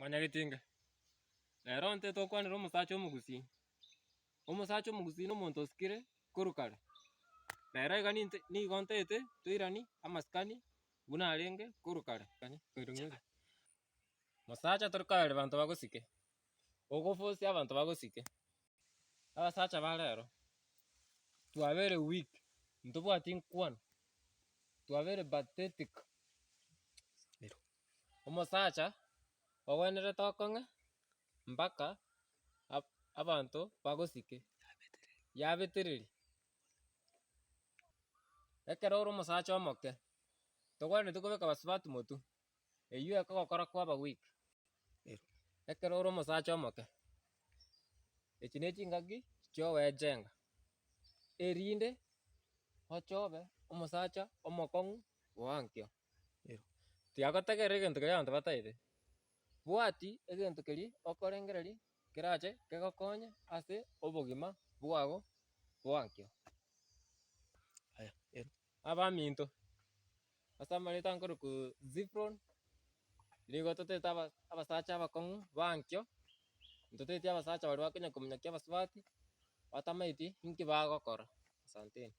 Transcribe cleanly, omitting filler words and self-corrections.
Mwanyagetinga, rero ntete okwanere omosacha omogusii, omosacha omogusii na omonto osikire korwa kare. Rero iga ninte nigo ntete toirani amasikani buna arenge korwa kare. Mosacha tori koereria banto bagosike, ogoforce abanto bagosike. Abasacha ba rero, twabeire weak, ntobwati nkwana, twabeire pathetic. Omosacha ogwenerete okong'e mpaka abanto bagosike, yabetereria. Ekero ore omosacha omoke, togwenereti kobeka basubati motwe. Eyio ekogokora kwaba weak. Ekero ore omosacha omoke, echi ne chingaki chiogwechenga, erinde oche obe omosacha omokong'u bwankio. Tiagotegerera egento keria abanto bataete, bwati egento keria okorengereria kerache kegokonye ase obogima bwago bwankio. Abaminto. Ase amareta nkorokwa Zifron, nigo totete aba abasacha abakong'u bankio, ntoteti abasacha baria bakonya kominyokia abasubati, batamaeti inki bagokora, asanteni.